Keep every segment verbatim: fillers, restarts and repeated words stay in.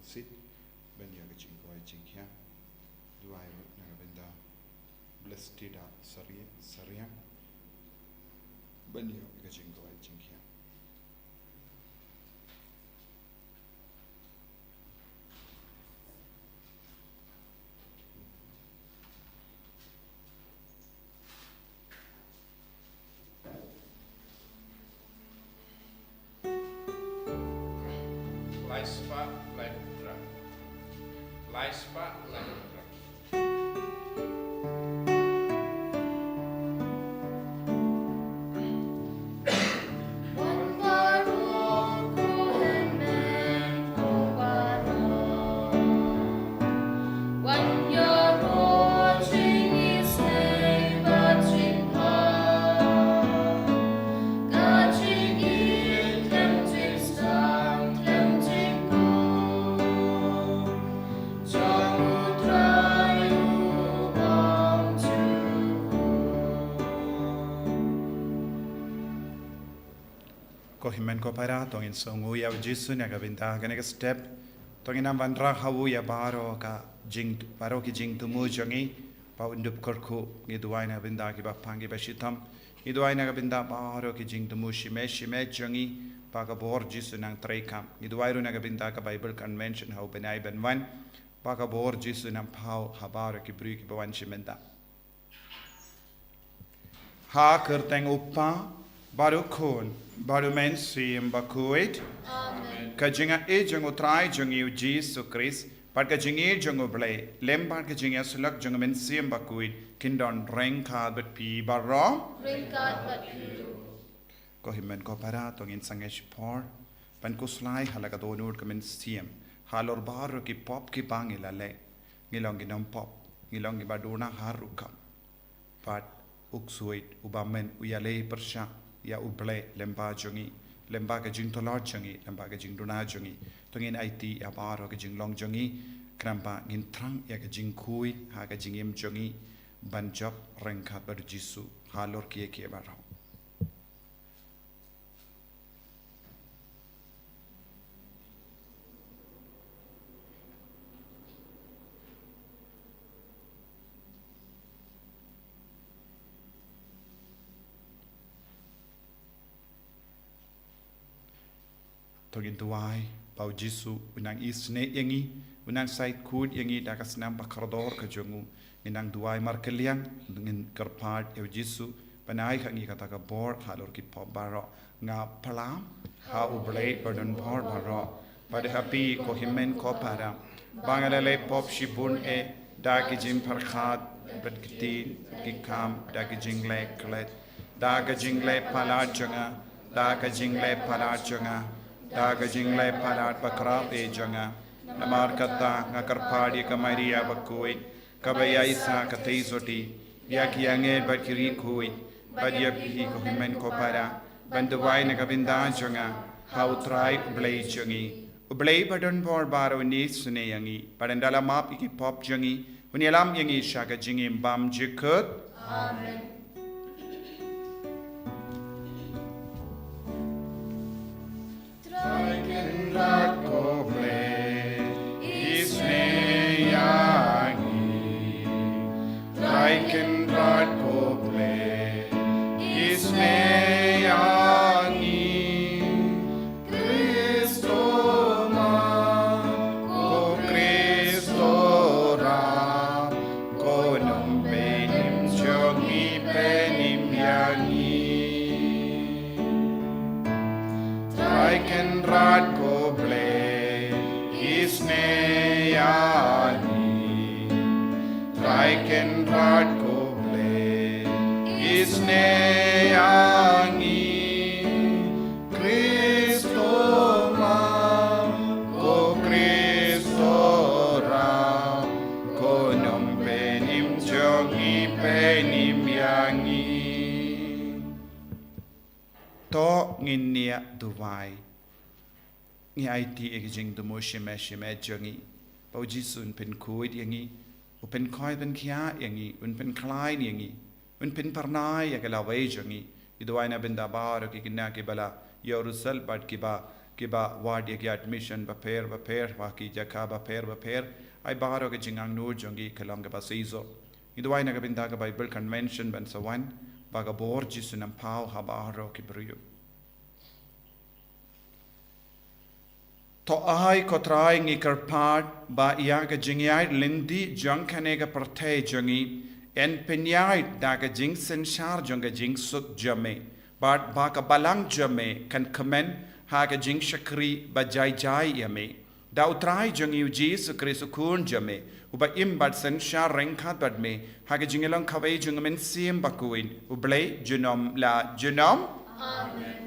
Sit ban ïa ka jingkawei jingkhiah. Duwai ruh na ka bynta Blessed Tida Saria, Saria. Ban ïa ka jingkawei jingkhiah. Lai spah lai hynriew. Lai spah lai hynriew. Ko hynmen ko para, to ngin sngew ïa u Jisu na ka bynta kane ka step. To ngin ym wanrah ha u ïa baroh ka jing, baroh ki jingthmu jong ngi. Ba un dup kyrkhu, ngi duwai na ka bynta kiba pang kiba shitom. Ngi duwai na ka bynta baroh ki jingthmu shimet shimet jong ngi, ba ka bor Jisu nang treikam. Ngi duwai ruh na ka bynta ka Bible Convention ha u bnai ban wan, ba ka bor Jisu nang paw ha baroh ki briew kiba wan shim bynta. Ha ka kyrteng u Kpa, bad u Khun, bad u Mynsiem Bakhuid. Amen. Ka jingïeit jong u Trai jong ngi u Jisu Khrist, bad ka jingïeit jong u Blei, lem bad ka jingïasyllok jong u Mynsiem Bakhuid, kin don ryngkat bad phi baroh. Ryngkat bad phi ruh. Ko hynmen ko para, to ngin sangeh shipor ban khuslai ha la ka dohnud ka mynsiem, halor baroh ki pop kiba ngi la leh. Ngi long ki nongpop, ngi long kiba duna ha rukom. Bad u ksuid, u bymman, u ïaleh pyrshah ïa u Blei lyngba jong ngi, lyngba ka jingtlot jong ngi, lyngba ka jingduna jong ngi. To ngin aiti ïa baroh ka jinglong jong ngi, khnang ba ngin thrang ïa ka jingkhuid ha ka jingim jong ngi, ban jop ryngkat bad u Jisu halor kiei kiei baroh. To ngin duwai ba u Jisu un nang isynei ïa ngi, un nang shait khuid ïa ngi da ka snam ba kordor ka jong u. Ngin nang duwai markylliang, ngin kyrpad ïa u Jisu ban ai ha ngi kata ka bor halor ki pop baroh. Nga pyrshang ha u Blei badonbor baroh, bad ha phi ko hynmen ko para, ba nga la leh pop shibun eh, da ki jingpyrkhat, bad ki ktien, ki kam, da ki jingleh klet, da ka jingleh palat jong nga, da ka jingleh palat jong nga, da ka jingleh palat bakhraw eh jong nga. Namar kata nga kyrpad ïa ka Maria bakhuid, kaba ïaishah katei sotti, ïa ki angel bad ki riewkhuid, bad ïa phi ko hynmen ko para, ban duwai na ka bynta jong nga ha u Trai u Blei jong ngi. U Blei badonbor baroh un isynei ïa ngi, bad un da la map ïa ki pop jong ngi, un ïalam ïa ngi sha ka jingim bymjukut. Amen. Trai Kynrad ko Blei, isynei ïa ngi. Trai Kynrad ko Blei, isynei ïa ngi. Khrist ma, ko Khrist Trai, ko Nongpynim jong ngi, pynim ïa ngi. Trai Kynrad ko Blei, isynei ïa ngi. Trai Kynrad ko Blei, isynei ïa ngi. Khrist ma, ko Khrist Trai, ko Nongpynim jong ngi, pynim ïa ngi. To ngin ïa duwai. Ngi aiti ïa ki jingthmu shimet shimet jong ngi, ba u Jisu un pynkhuid ïa ngi, un pynkhuid pynkhiah ïa ngi, un pynkhlaiñ ïa ngi, un pynphyrnai ïa ka lawei jong ngi. Ngi duwai na bynta baroh ki khynnah kiba la ïoh result bad kiba kiba wad ïa ki admission bapher bapher, ha ki jaka bapher bapher, ai baroh ka jingangnud jong ki ka long kaba shisha. Ngi duwai na ka bynta ka Bible Convention ban sa wan, ba ka bor Jisu un pynpaw ha baroh ki briew. To ai ko Trai ngi kyrpad ba ïa ka jingïaid lynti jong kane ka pyrthei jong ngi, yn pynïaid da ka jingsynshar jong ka jingsuk jong me, bad ba ka balang jong me kan kmen ha ka jingshakri ba jai jai ïa me. Da u Trai jong ngi u Jisu Khrist u Khun jong me, uba im bad synshar ryngkat bad me, ha ka jingïalong kawei jong u Mynsiem Bakhuid, U Blei, junom la junom. Amen.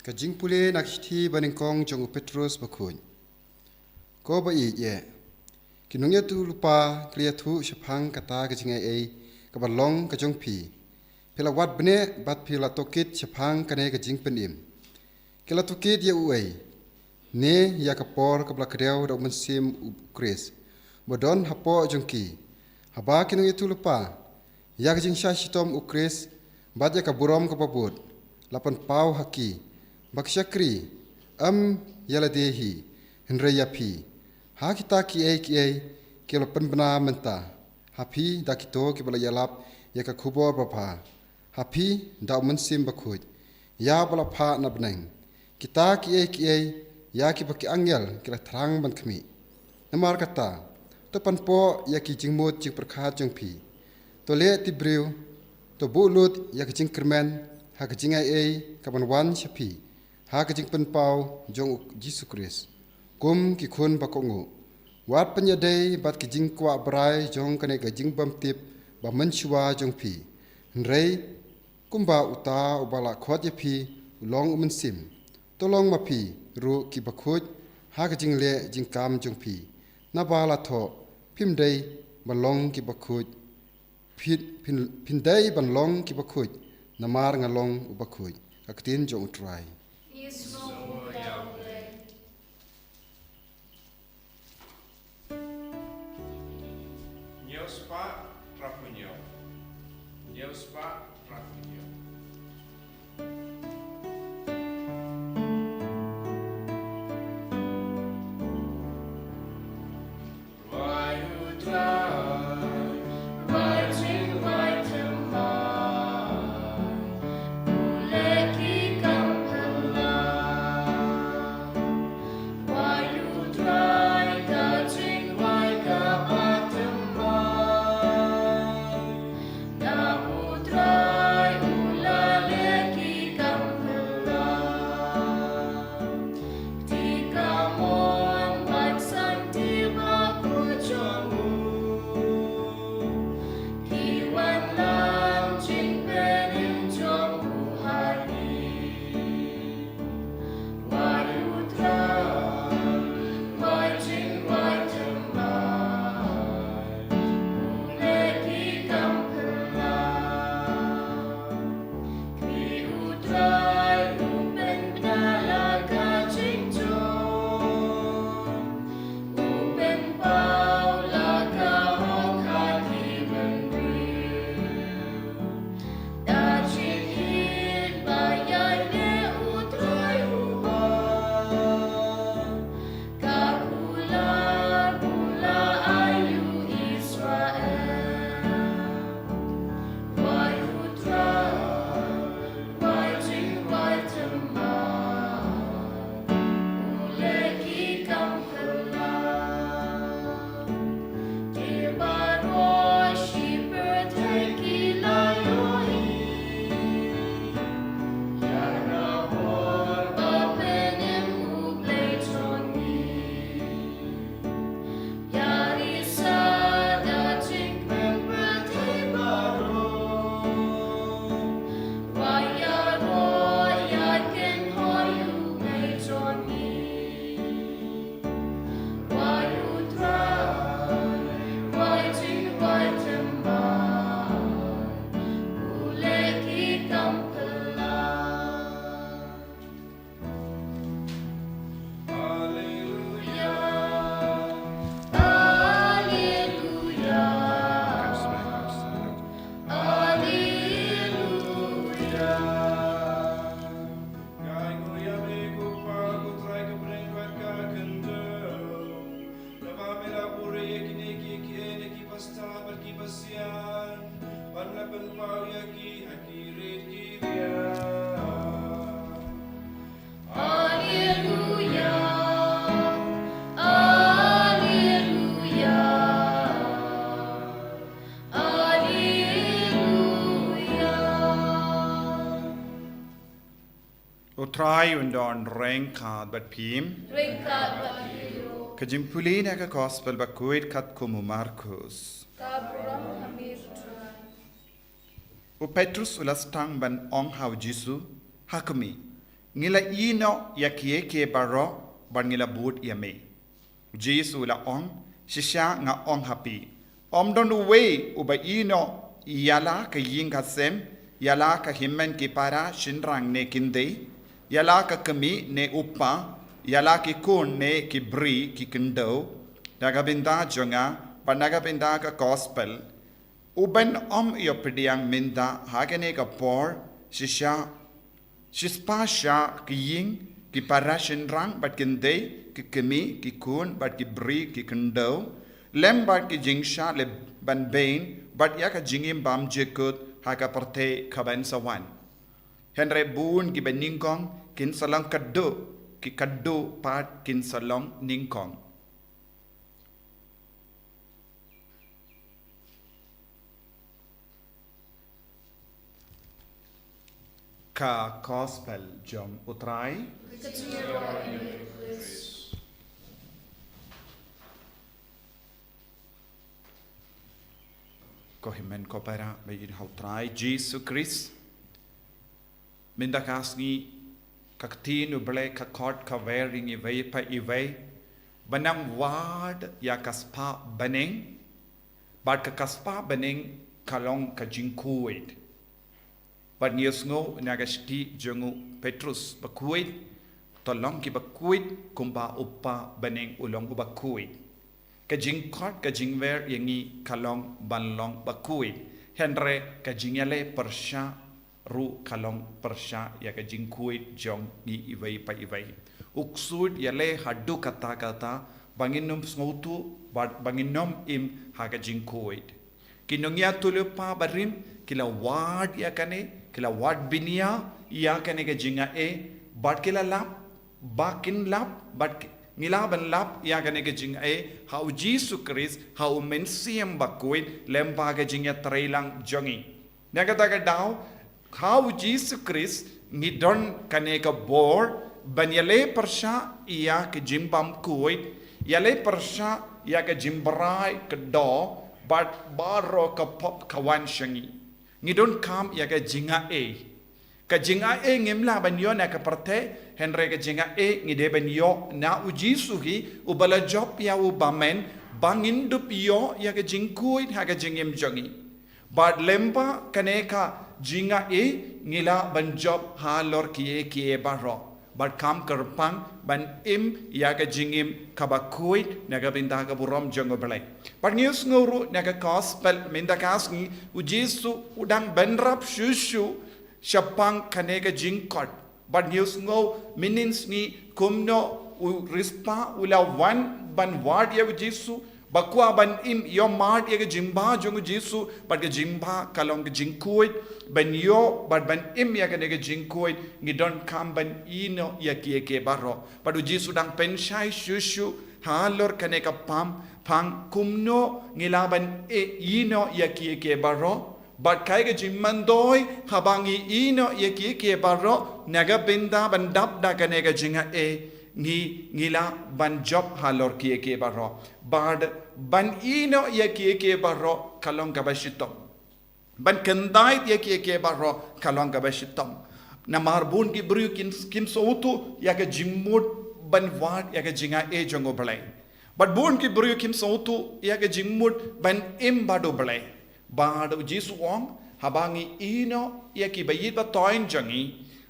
Ka jingpule na ka shithi banyngkong jong u Petros Bakhuid. Ko ba ïeit, ki nongïathuhlypa ki la ïathuh shaphang kata ka jingai ei kaba long ka jong phi. Phi la wad bniah bad phi la tohkit shaphang kane ka jingpynim. Ki la tohkit ïa uei? Ne ïa ka por kaba la kdew da u Mynsiem u Khrist ba don hapoh jong ki? Haba ki nongïathuhlypa ïa ka jingshah shitom u Khrist bad ïa ka burom kaba bud la pynpaw ha ki, ba ki shakri, ym ïa lade hi, hynrei ïa phi, ha kita kiei kiei ki la pynbna mynta ha phi da kito kiba la ïalap ïa ka khubor babha ha phi da u Mynsiem Bakhuid, ïa uba la phah na bneng. Kita kiei kiei ïa kiba ki angel ki la thrang ban khmih. Namar kata, to pynpoh ïa ki jingmut jingpyrkhat jong phi. To leh tip briew, to buh lut ïa ka jingkyrmen ha ka jingai ei kaban wan sha phi ha ka jingpynpaw jong u Jisu Khrist, kum ki khun ba kohnguh. Wat pynïadei bad ki jingkwah brai jong kane ka jingbymtip ba mynshuwa jong phi, hynrei kumba uta uba la khot ïa phi u long u mynsiem, to long ma phi ruh ki bakhuid ha ka jingleh jingkam jong phi. Naba la thoh, phim dei ban long ki bakhuid, phin, phin, phin dei ban long ki bakhuid, namar nga long u bakhuid. Ka ktien jong u Trai. Hynñiew spah, hynñiew. Hynñiew spah, hynñiew. U Trai un don ryngkat bad phi. Ryngkat bad phi ruh. Ka jingpule na ka Gospel bakhuid katkum u Markus. Ka burom ha me, Trai. U Petrus u la sdang ban ong ha u Jisu, "Ha kmie, ngi la ïehnoh ïa kiei kiei baroh bad ngi la bud ïa me." U Jisu u la ong, "Shisha nga ong ha phi, ym don uwei uba ïehnoh ïa la ka ïing ka sem, ïa la ka hynmen ki para shynrang ne khyndiat, ïa la ka kmie ne u kpa, ïa la ki khun ne ki briew ki khyndew, na ka bynta jong nga bad na ka bynta ka Gospel, u ban ym ïoh pdiang mynta ha kane ka por, shisha, shispah sha ki ïing, ki para shynrang bad khyndiat, ki kmie, ki khun bad ki briew ki khyndew, lem bad ki jingshah leh ban beiñ, bad ïa ka jingim bymjukut ha ka pyrthei kaban sa wan. Hynrei bun kiba nyngkong kin sa long khadduh, ki khadduh pat kin sa long nyngkong." Ka Gospel jong u Trai. Ka jingïaroh ïa me, Khrist. Ko hynmen ko para ba ïeit ha u Trai Jisu Khrist. Mynta ka sngi ka ktien u Blei ka khot ka wer ïa ngi iwei pa iwei ban nang wad ïa ka spah bneng, bad ka, ka spah bneng ka long ka jingkhuid. Bad ngi ïohsngew na ka shithi jong u Petrus bakhuid, to long kiba khuid kumba u Kpa bneng u long uba khuid. Ka jingkhot ka jingwer ïa ngi ka long ban long bakhuid. Hynrei ka jingïaleh pyrshah ruh ka long pyrshah ïa ka jingkhuid jong ngi iwei pa iwei. U ksuid ïaleh haduh katta katta ba ngin ym sngewthuh bad ba ngin ym im ha ka jingkhuid. Ki nongïathuhlypa lypa barim ki la wad ïa kane, ki la wad bniah ïa kane ka jingaiei, bad ki la lap ba kin lap, bad ki, ngi lah ban lap ïa kane ka jingaiei ha u Jisu Khrist, ha u Mynsiem Bakhuid, lem bad ka jingïatreilang jong ngi. Na kata ka daw, ha u Jisu Khrist ngi don kane ka bor ban ïaleh pyrshah ïa ka jingbymkhuid, ïaleh pyrshah ïa ka jingbrai kdaw bad baroh ka pop ka wan sha ngi. Ngi donkam ïa ka jingaiei. Ka jingaiei ngim lah ban ïoh na ka pyrthei, hynrei ka jingaiei ngi dei ban ïoh na u Jisu hi, uba la jop ïa u bymman, ba ngin dup ïoh ïa ka jingkhuid ha ka jingim jong ngi. Bad lem bad kane ka jingaiei ngi lah ban jop halor kiei kiei baroh. Bad kam kyrpang ban im ïa ka jingim kaba khuid na ka bynta ka burom jong u Blei. Bad ngi ïohsngew ruh na ka Gospel mynta ka sngi u Jisu u dang bynrap shuh shuh shaphang kane ka jingkhot. Bad ngi ïohsngew mynnin sngi kumno u riewspah u la wan ban wad ïa u Jisu, ba kwah ban im ïohmad ïa ka jingbha jong u Jisu, bad ka jingbha ka long ka jingkhuid, ban ïoh bad ban im ïa kane ka jingkhuid ngi donkam ban ïehnoh ïa kiei kiei baroh. Bad u Jisu dang pynshai shuh shuh halor kane ka phang, phang kumno ngi lah ban ïehnoh ïa kiei kiei baroh. Bad kaei ka jingmyntoi, haba ngi ïehnoh ïa kiei kiei baroh na ka bynta ban dap da kane ka jingaiei, ngi, ngi lah ban jop halor kiei kiei baroh. Bad ban ïehnoh ïa kiei kiei baroh ka long kaba shitom. Ban kyntait ïa kiei kiei baroh ka long kaba shitom. Namar bun ki briew kin, kim sngewthuh ïa ka jingmut ban wad ïa ka jingaiei jong u Blei. Bad bun ki briew kim sngewthuh ïa ka jingmut ban im bad u Blei. Bad u Jisu u ong, haba ngi ïehnoh ïa ki ba ïeit ba thoiñ jong ngi,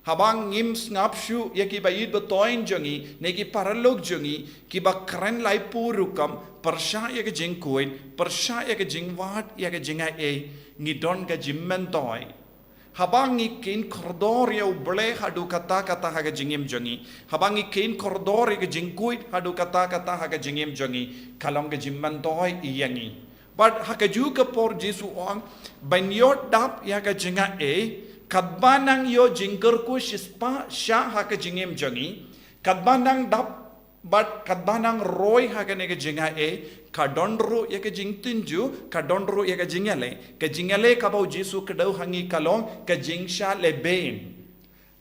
haba ngim sngap shuh ïa ki ba ïeit ba thoiñ jong ngi, ne ki paralok jong ngi, kiba kren laiphew rukom, pyrshah ïa ka jingkhuid, pyrshah ïa ka jingwad ïa ka jingaiei, ngi don ka jingmyntoi. Haba ngi kheiñ kordor ïa u Blei haduh katta katta ha ka jingim jong ngi, haba ngi kheiñ kordor ïa ka jingkhuid haduh katta katta ha ka jingim jong ngi, ka long ka jingmyntoi ïa ngi. Bad ha kajuh ka por Jisu u ong, ban ïoh dap ïa ka jingaiei, katba nang ïoh jingkyrkhu shispah shah ha ka jingim jong ngi, katba nang dap, bad katba nang roi ha kane ka jingaiei, ka don ruh ïa ka jingtynjuh, ka don ruh ïa ka jingïaleh. Ka jingïaleh kaba u Jisu u kdew ha ngi ka long ka jingshah lehbeiñ.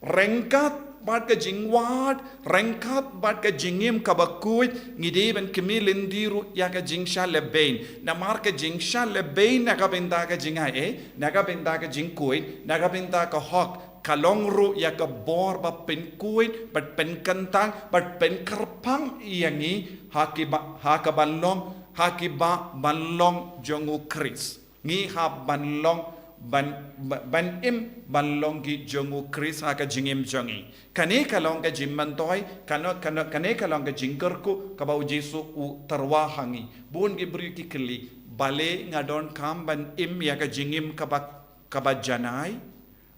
Ryngkat bad ka jingwad ryngkat bad ka jingim kaba khuid, ngi dei ban khmih lynti ruh ïa ka jingshah lehbeiñ. Namar ka jingshah lehbeiñ na ka bynta ka jingai, na ka bynta ka jingkhuid, na ka bynta ka hok, ka long ruh ïa ka bor ba pynkhuid bad pynkyntang bad pynkyrpang ïa ngi ha kiba, ha ka ban long, ha kiba ban long jong u Khrist. Ngi hap ban long, ban, ban, ban im ban long ki jong u Khrist ha ka jingim jong ngi. Kane ka long ka jingmyntoi, kano, kano, kane ka long ka jingkyrkhu kaba u Jisu u tyrwa ha ngi. Bun ki briew ki kylli, balei nga donkam ban im ïa ka jingim kaba, kaba janai?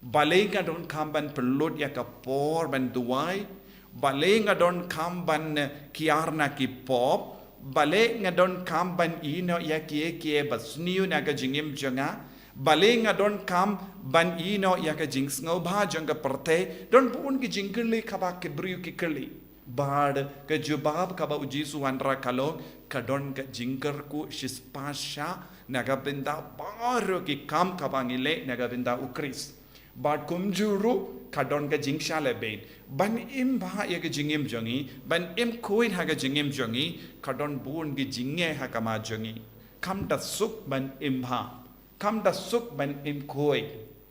Balei nga donkam ban pynlut ïa ka por ban duwai? Balei nga donkam ban, eh, kiar na ki pop? Balei nga donkam ban ïehnoh ïa kiei kiei ba sniew na ka jingim jong nga? Balei nga donkam ban ïehnoh ïa ka jingsngewbha jong ka pyrthei? Don bun ki jingkylli kaba ki briew ki kylli. Bad ka jubab kaba u Jisu u wanrah ka long, ka don ka jingkyrkhu shispah shah na ka bynta baroh ki kam kaba ngi leh na ka bynta u Khrist. Bad kumjuh ruh ka don ka jingshah lehbeiñ. Ban im bha ïa ka jingim jong ngi, ban im khuid ha ka jingim jong ngi, ka don bun ki jingeh ha khmat jong ngi. Kam da suk ban im bha. Kam da suk ban im khuid.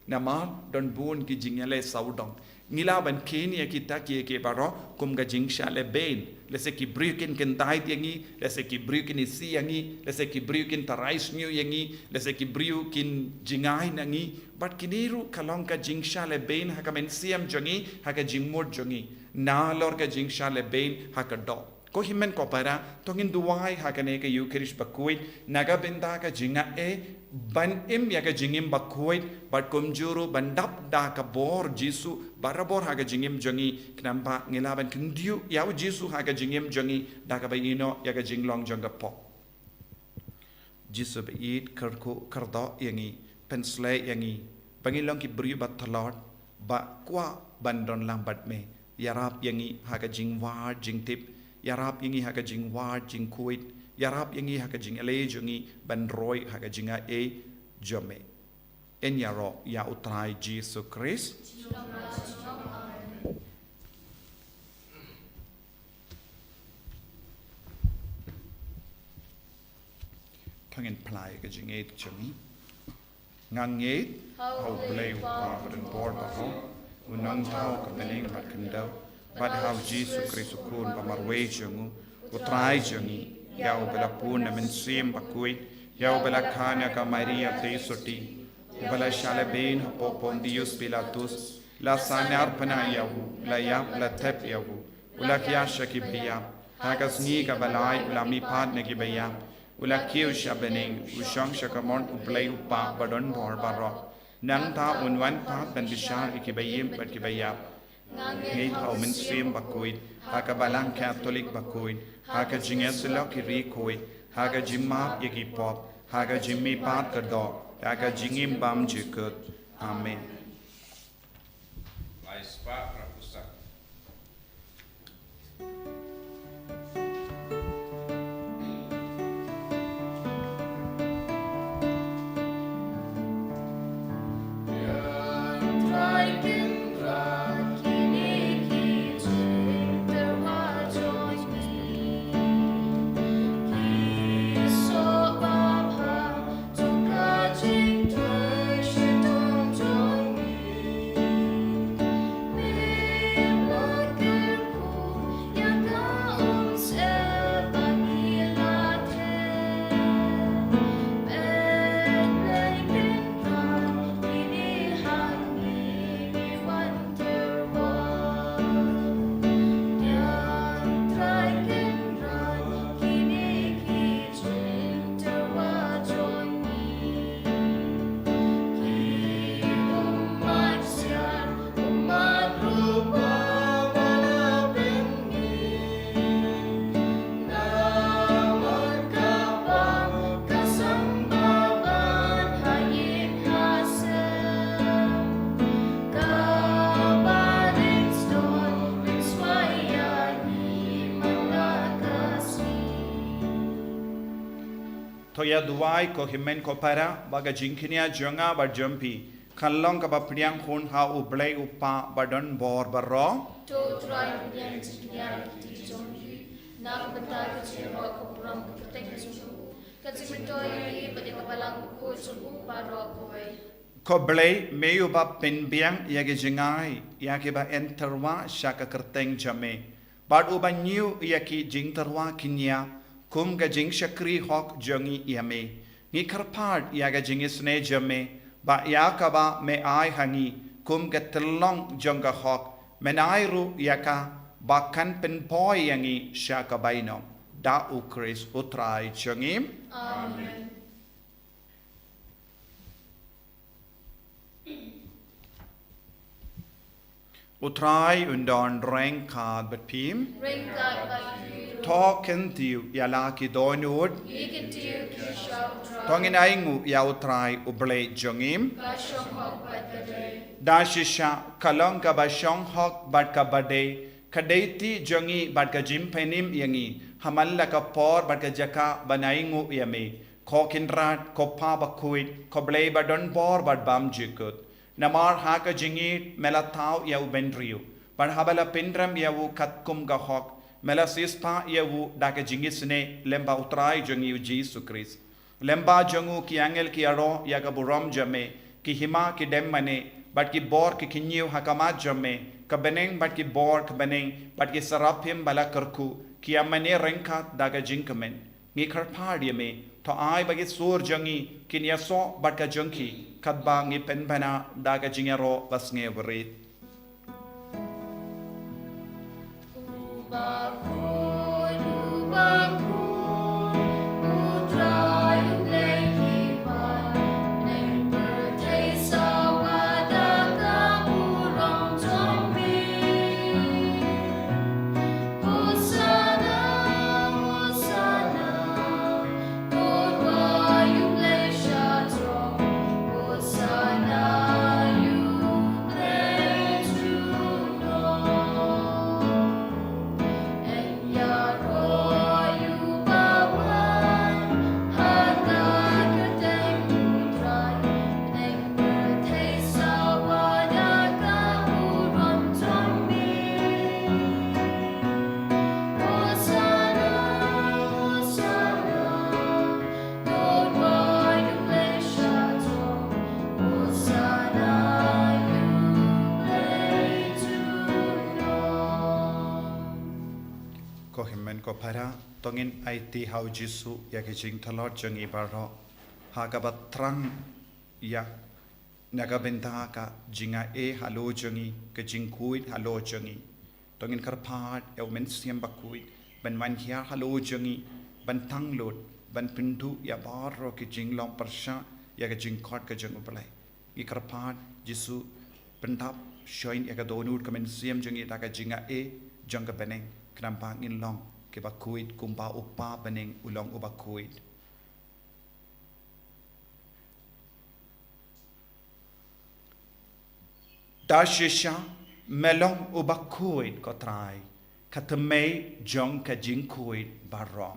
Namar don bun ki jingïaleh sawdong. Ngi lah ban kheiñ ïa kita kiei kiei baroh kum ka jingshah lehbeiñ. Lehse ki briew kin kyntait ïa ngi, lehse ki briew kin isih ïa ngi, lehse ki briew kin tharai sniew ïa ngi, lehse ki briew kin jingai na ngi. Bad kine ruh ka long ka jingshah lehbeiñ ha ka mynsiem jong ngi, ha ka jingmut jong ngi. Nalor ka jingshah lehbeiñ ha ka doh. Ko hynmen ko para, to ngin duwai ha kane ka Eucharist bakhuid, na ka bynta ka jingaiei ban im ïa ka jingim bakhuid, bad kumjuh ruh ban dap da ka bor Jisu barabor ha ka jingim jong ngi, khnang ba ngi lah ban kyntiew ïa u Jisu ha ka jingim jong ngi, da kaba ïehnoh ïa ka jinglong jong ka pop. Jisu ba ïeit, kyrkhu kyrdoh ïa ngi, pynshlei ïa ngi ba ngin long ki briew ba tlot, ba kwah ban don lang bad me. Ïarap ïa ngi ha ka jingwad jingtip, ïarap ïa ngi ha ka jingwad jingkhuid, ïarap ïa ngi ha ka jingïaleh jong ngi ban roi ha ka jingaiei jong me. Yn ïaroh ïa u Trai Jisu Khrist. To ngin phla ïa ka jingïeit jong ngi. Nga ngeit ha U Blei U Kpa badonbor baroh, U Nongthaw ka bneng bad khyndew, bad ha U Jisu Khrist U Khun ba marwei jong U, U Trai jong ngi, ïa uba la bun na Mynsiem Bakhuid, ïa uba la kha na ka Maria theisotti, uba la shah lehbeiñ hapoh Pontius Pilatus, la sahnarphna ïa u, la ïap, la thep ïa u, u la khia sha ki baïap, ha ka sngi kaba lai u la mihpat na ki baïap, u la kiew sha bneng, u shong sha kamon U Blei U Kpa badonbor baroh. Nangta un wan pat ban bishar ïa ki baïm bad ki baïap. Nga ngeit ha U Mynsiem Bakhuid, ha ka Balang Katholik bakhuid, ha ka jingïasyllok ki riewkhuid, ha ka jingmap ïa ki pop, ha ka jingmihpat ka doh, ha ka jingim bymjukut. Amen. To ïa duwai ko hynmen ko para, ba ka jingkñia jong nga bad jong phi, Kan long kaba pdiang hun ha U Blei U Kpa badonbor baroh. To U Trai un pdiang jingkñia ïa ki kti jong phi na ka bynta ka jingïaroh ka burom ka kyrteng jong u, ka jingmyntoi ïa u bad ïa ka balang bakhuid jong u baroh kawei. Ko Blei, me uba pynbiang ïa ki jingai ïa kiba ïeng tyrwa sha ka kyrteng jong me, bad uba ñiew ïa ki jingtyrwa kñia kum ka jingshakri hok jong ngi ïa me, ngi kyrpad ïa ka jingisynei jong me ba ïa kaba me ai ha ngi kum ka tyllong jong ka hok, men ai ruh ïa ka ba kan pynpoi ïa ngi sha ka bainong. Da U Khrist U Trai jong ngi. Amen. U Trai un don ryngkat bad phi. Ryngkat bad phi ruh. To kyntiew ïa la ki dohnud. Ngi kyntiew ki sha U Trai. To ngin ainguh ïa U Trai U Blei jong ngi. Ka shong hok bad ka dei. Da shisha ka long kaba shong hok bad kaba dei, ka dei ti jong ngi bad ka jingpynim ïa ngi ha man la ka por bad ka jaka ban ainguh ïa me, ko Kynrad, ko Kpa bakhuid, ko Blei badonbor bad bymjukut. Namar ha ka jingïeit me la thaw ïa u bynriew, bad haba la pynrem ïa u katkum ka hok, me la siewspah ïa u da ka jingisynei lyngba U Trai jong ngi U Jisu Khrist. Lyngba jong u ki angel ki ïaroh ïa ka burom jong me, ki hima ki dem mane, bad ki bor ki kyñiew ha khmat jong me, ka bneng bad ki bor ka bneng, bad ki saraphim ba la kyrkhu, ki ïa mane ryngkat da ka jingkmen. Ngi kyrpad ïa me, to ai ba ki sur jong ngi kin ïasoh bad ka jong ki, katba ngi pynbna da ka jingïaroh basngewrit. Ko hynmen ko para, to ngin aiti ha U Jisu ïa ki jingtlot jong ngi baroh, ha kaba thrang ïa na ka bynta ka jingaiei halor jong ngi, ka jingkhuid halor jong ngi. To ngin kyrpad ïa U Mynsiem Bakhuid ban wan hiar halor jong ngi, ban tang lut, ban pynduh ïa baroh ki jinglong pyrshah ïa ka jingkhot ka jong U Blei. Ngi kyrpad Jisu, pyndap shongin ïa ka dohnud ka mynsiem jong ngi da ka jingaiei jong ka bneng, khnang ba ngin long kiba khuid kumba U Kpa bneng u long uba khuid. Da shisha me long uba khuid, ko Trai, ka thymmei jong ka jingkhuid baroh.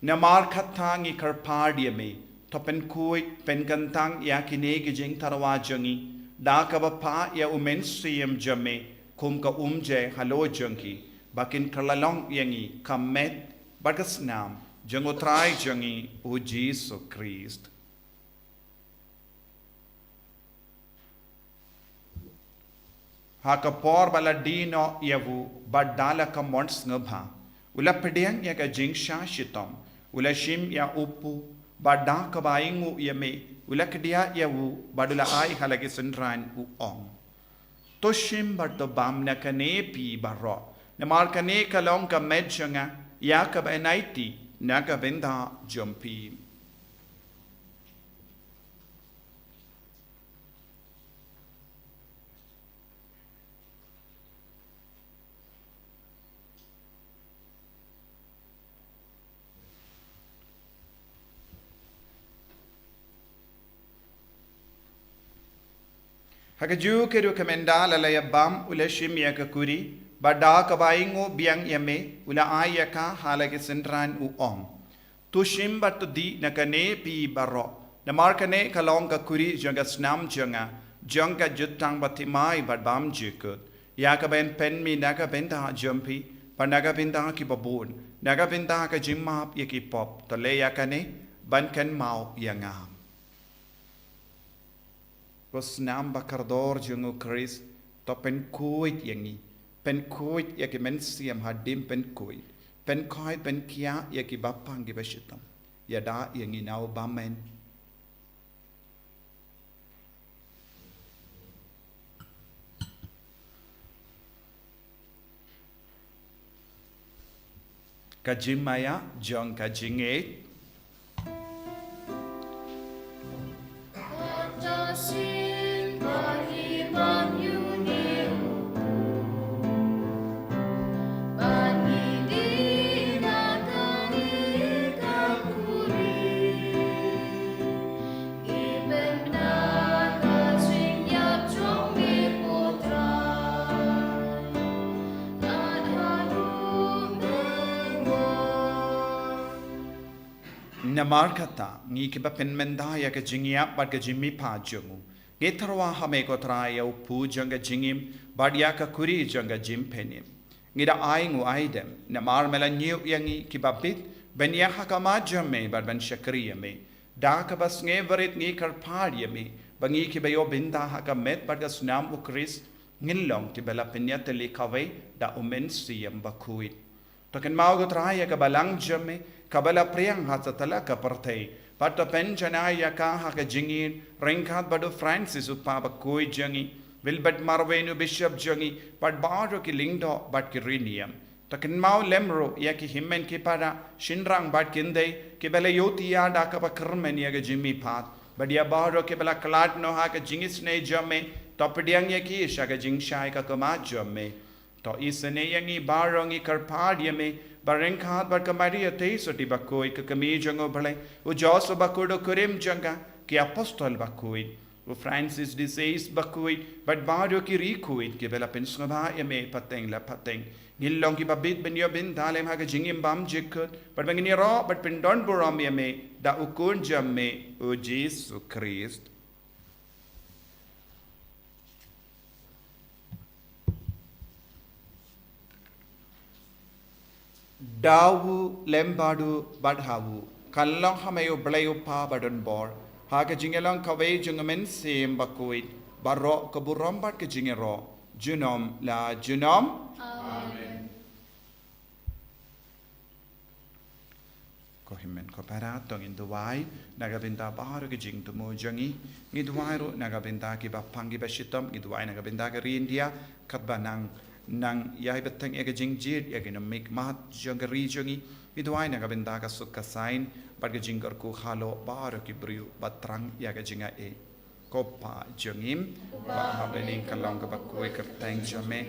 Namar kata ngi kyrpad ïa me, to pynkhuid pynkyntang ïa kine ki jingtyrwa jong ngi da kaba phah ïa U Mynsiem jong me kum ka umjai halor jong ki, ba kin kylla long ïa ngi ka met bad ka snam jong U Trai jong ngi U Jisu Khrist. Ha ka por ba la die noh ïa u, bad da la ka mon sngewbha, u la pdiang ïa ka jingshah shitom, u la shim ïa u kpu, bad da kaba ainguh ïa me, u la kdiah ïa u, bad u la ai ha la ki synran, u ong: To shim bad to bam na kane phi baroh, namar kane ka long ka met jong nga, ïa kaba yn aiti na ka bynta jong phi. Ha kajuh ka ruh ka mynta la la ïa bam, u la shim ïa ka kuri, bad da kaba ainguh biang ïa me, u la ai ïa ka ha la ki synran, u ong: To shim bad to dih na kane phi baroh, Namar kane ka long ka kuri jong ka snam jong nga, jong ka jutang bathymmai bad bymjukut, ïa kaba yn pynmih na ka bynta jong phi bad na ka bynta ki babun, na ka bynta ka jingmap ïa ki pop. To leh ïa kane ban kynmaw ïa nga. Ko snam ba kordor jong U Khrist, to pynkhuid ïa ngi, pynkhuid ïa ki mynsiem hadien pynkhuid, pynkhuid pynkhiah ïa ki bapang ki bashitom. Ïada ïa ngi na u bymman. Ka jingmaïa jong ka jingngeit. Namar kata, ngi kiba pynmynda ïa ka jingïap bad ka jingmihpat jong u, ngi tyrwa ha me ko Trai ïa u pud jong ka jingim bad ïa ka kuri jong ka jingpynim. Ngi da ai nguaidem, namar me la ñiew ïa ngi kiba bit ban ïa ha khmat jong me bad ban shakri ïa me. Da kaba sngewrit ngi kyrpad ïa me ba ngi kiba ïoh bynta ha ka met bad ka snam U Khrist, ngin long kiba la pynïatylli kawei da U Mynsiem Bakhuid. To kynmaw ko Trai ïa ka balang jong me kaba la phriang ha satlak ka pyrthei, bad to pynjanai ïa ka ha ka jingïeit ryngkat bad u Francis u Papa bakhuid jong ngi, Wilbert Marweiñ u Bishop jong ngi, bad baroh ki lyngdoh bad ki riewniam. To kynmaw lem ruh ïa ki hynmen ki para, shynrang bad kynthei kiba la ïohthiah da kaba kyrmen ïa ka jingmihpat, bad ïa baroh kiba la khlad noh ha ka jingisynei jong me. To pdiang ïa ki sha ka jingshai ka khmat jong me. To isynei ïa ngi baroh, ngi kyrpad ïa me ba ryngkat bad ka Maria Theisotti bakhuid, ka Kmie jong U Blei, u Joseph bakhuid u kurim jong ka, ki Apostol bakhuid, u Francis de Sales bakhuid, bad baroh ki riewkhuid kiba la pynsngewbha ïa me pateng la pateng, ngin long kiba bit ban ïoh bynta lem ha ka jingim bymjukut, bad ba ngin ïaroh bad pyndonburom ïa me da U Khun jong me, u Jisu Khrist. Da u, lem bad u, bad ha u, kan long ha me U Blei U Kpa badonbor, ha ka jingïalong kawei jong U Mynsiem Bakhuid, baroh ka burom bad ka jingïaroh, junom la junom. Amen. Ko hynmen ko para, to ngin duwai na ka bynta baroh ki jingthmu jong ngi. Ngi duwai ruh na ka bynta ki bapang ki bashitom, ngi duwai na ka bynta ka ri India, katba nang, nang ïai bteng ïa ka jingjied ïa ki nongmihkhmat jong ka ri jong ngi. Ngi duwai na ka bynta ka suk ka saiñ bad ka jingkyrkhu halor baroh ki briew ba thrang ïa ka jingaiei. Ko Pa jong ngi ba ha bneng, ka long kaba khuid ka kyrteng jong me.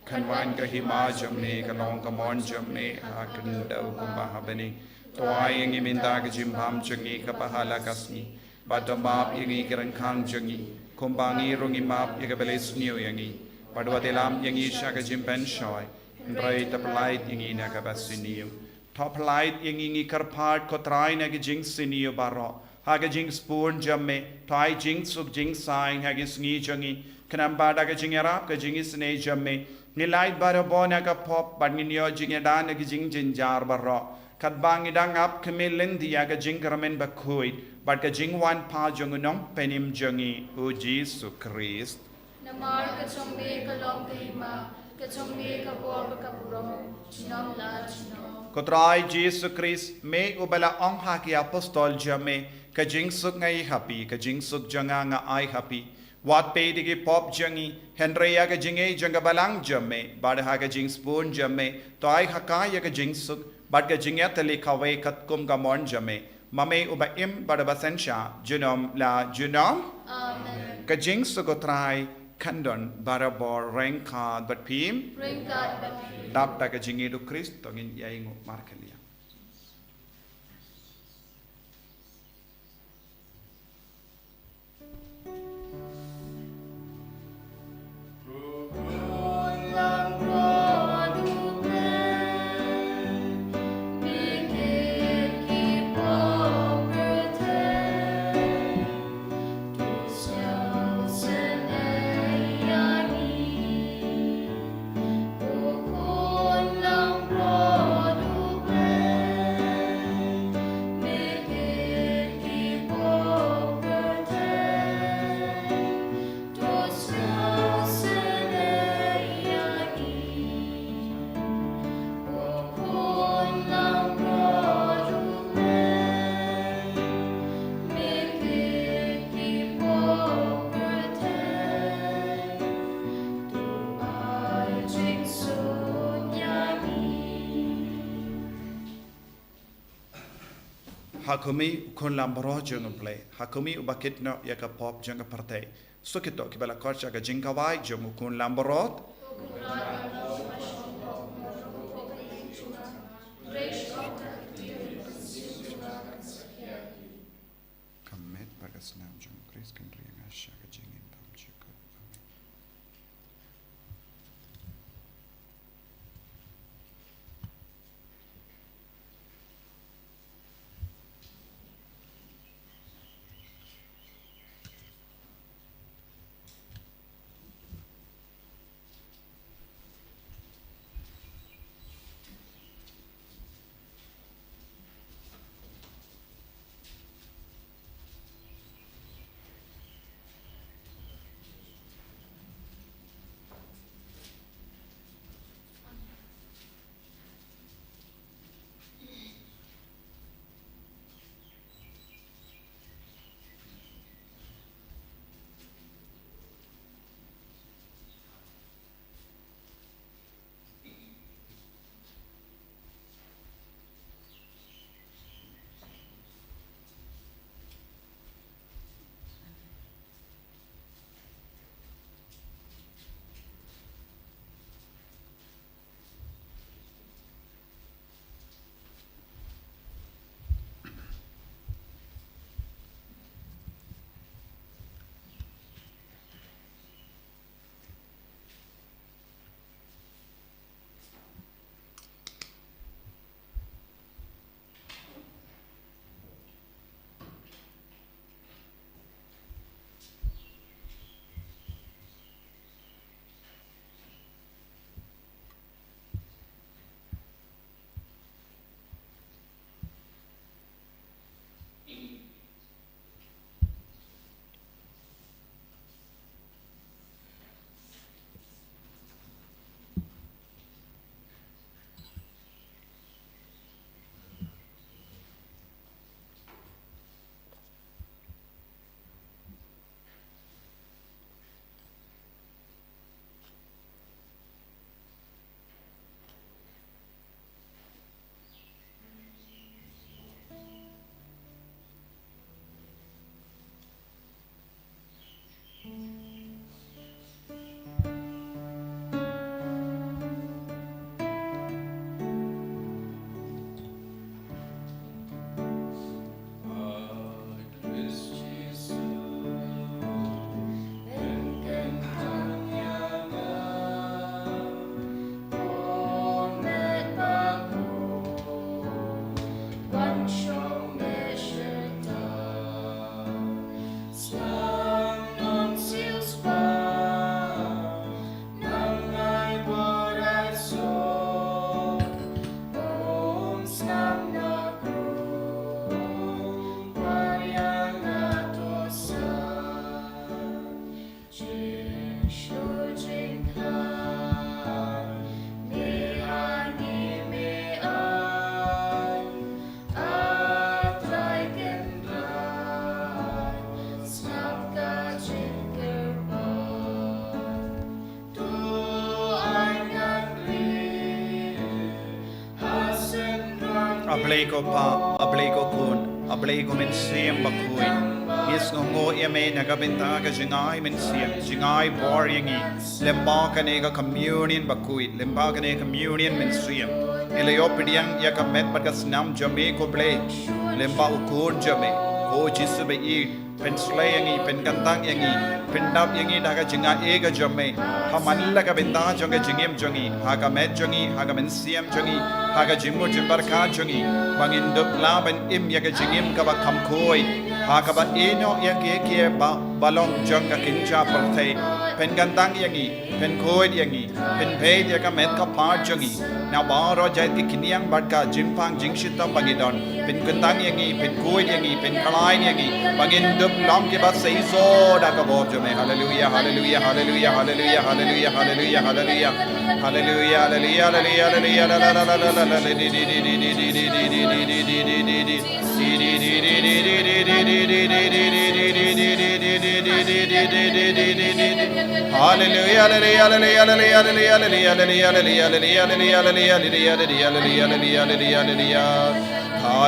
Kan wan ka hima jong me, ka long ka mon jong me ha khyndew kumba ha bneng. To ai ïa ngi mynta ka jingbam jong ngi kaba ha la ka sngi. Bad to map ïa ngi ki ryngkang jong ngi, kumba ngi ruh ngi map ïa kiba leh sniew ïa ngi. Bad wat ïalam ïa ngi sha ka jingpynshoi, hynrei to pyllait ïa ngi na kaba sniew. To pyllait ïa ngi, ngi kyrpad ko Trai, na ki jingsniew baroh. Ha ka jingsbun jong me, to ai jingsuk jingsaiñ ha ki sngi jong ngi. Khnang ba da ka jingïarap ka jingisynei jong me, ngin lait barabor na ka pop bad ngin ïoh jingïada na ki jingjynjar baroh, katba ngi dang ap khmih lynti ïa ka jingkyrmen bakhuid bad ka jingwan pat jong U Nongpynim jong ngi, U Jisu Khrist. Namar ka jong me ka long ka hima, ka jong me ka bor bad ka burom, junom la junom. Ko Trai Jisu Khrist, me uba la ong ha ki apostol jong me, ka jingsuk nga ai ha phi, ka jingsuk jong nga nga ai ha phi. Wat peit ïa ki pop jong ngi, hynrei ïa ka jingaiei jong ka balang jong me, bad ha ka jingsbun jong me, to ai ha ka ïa ka jingsuk bad ka jingïatylli kawei katkum ka mon jong me. Ma me uba im bad uba synshar, junom la junom. Amen. Ka jingsuk U Trai kan don barabor ryngkat bad phi. Ryngkat bad phi. Dap da ka jingïeit U Khrist, to ngin ïainguh markylliang. Ha khmih u Khun Langbrot jong U Blei, ha khmih uba kit noh ïa ka pop jong ka pyrthei. Suk kito kiba la khot sha ka jingkawei jong u Khun Langbrot. Ka met bad ka snam jong U Khrist kan ri ïa nga sha ka jingim bymjukut. Amen. A Blei ko Pa, a Blei ko Khun, a Blei ko Mynsiem Bakhuid. Ngi sngewnguh ïa me na ka bynta ka jingai mynsiem, jingai bor ïa ngi. Lyngba kane ka communion bakhuid, lyngba kane ka communion mynsiem, ngi la ïoh pdiang ïa ka met bad ka snam jong me ko Blei. Lyngba u Khun jong me, ko Jisu ba ïeit, pynslei ïa ngi, pynkyntang ïa ngi, pyndap ïa ngi da ka jingaiei ka jong me. Ha man la ka bynta jong ka jingim jong ngi, ha ka met jong ngi, ha ka mynsiem jong ngi, ha ka jingmut jingpyrkhat jong ngi, ba ngin dup lah ban im ïa ka jingim kaba kham khuid, ha kaba ïehnoh ïa kiei kiei ba, ba long jong ka kynja pyrthei. Pynkyntang ïa ngi, pynkhuid ïa ngi, pynbeit ïa ka met ka phad jong ngi na baroh jait ki khñiang bad ka jingpang jingshitom ba ngi don. Pynkyntang ïa ngi, pynkhuid ïa ngi, pynkhlaiñ ïa ngi, ba ngin dup long kiba seisoh da ka bor jong me. Haleluia, haleluia, haleluia, haleluia, haleluia, haleluia, haleluia. Haleluia, haleluia, haleluia, haleluia, haleluia. Haleluia, haleluia, haleluia, haleluia, haleluia, haleluia, haleluia, haleluia, haleluia, haleluia, haleluia, haleluia, haleluia, haleluia, haleluia, haleluia, haleluia, haleluia.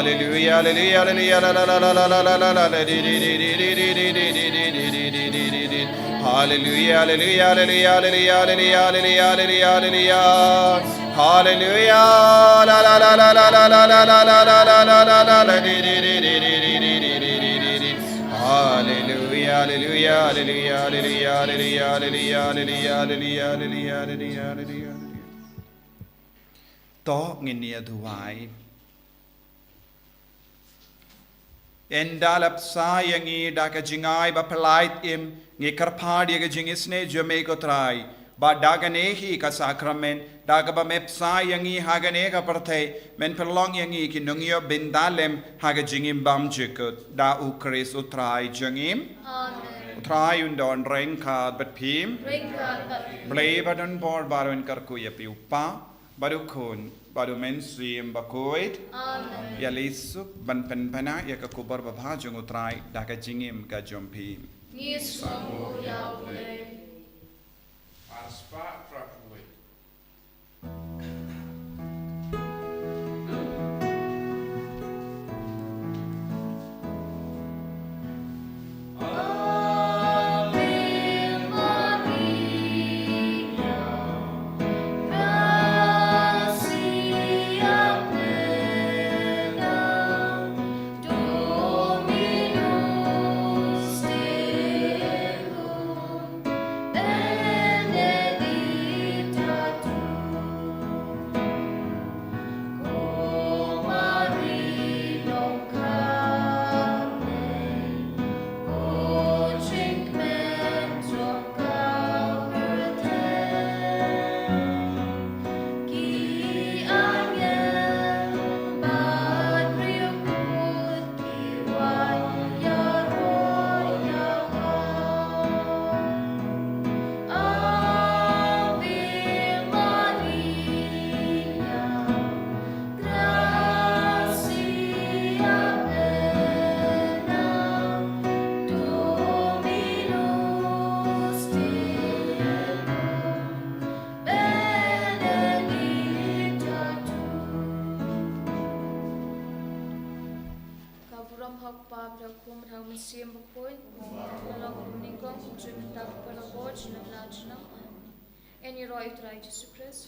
Hallelujah, hallelujah, hallelujah, la, la, la, la, la, la, la, la, la, la, di, di, di, di, di, di, di, di, di, di, di, di, di, di, di. Hallelujah, hallelujah, hallelujah, hallelujah, hallelujah, hallelujah, hallelujah. Hallelujah, la, la, la, la, la, la, la, la, la, la, la, la, la, la, la, la, di, di, di, di, di, di, di, di, di, di, di, di. Hallelujah, hallelujah, hallelujah, hallelujah, hallelujah, hallelujah, hallelujah, hallelujah, hallelujah, hallelujah, hallelujah. To ngin ïa duwai. Ynda la bsa ïa ngi da ka jingai ba pyllait im, ngi kyrpad ïa ka jingisynei jong me ko Trai, ba da kane hi ka sakramen, da kaba me bsa ïa ngi ha kane ka pyrthei, men pynlong ïa ngi ki nongïoh bynta lem ha ka jingim bymjukut, da U Khrist U Trai jong ngi. Amen. U Trai un don ryngkat bad phi. Ryngkat bad phi. Blei ba don bor baroh un kyrkhu ïa phi, U Kpa, bad U Khun, bad U Mynsiem Bakhuid. Amen. Ïa leit suk ban pynbna ïa ka khubor babha jong U Trai da ka jingim ka jong phi. Ngi sngewnguh ïa U Blei. Ar spah phra phew wei. Ka burom ha U Kpa bad ha U Khun bad ha U Mynsiem Bakhuid. Ka long kumne kong kumjuh mynta, ka por la ka bor junom la junom. Amen. Yn ïaroh ïa U Trai Jisu Khrist.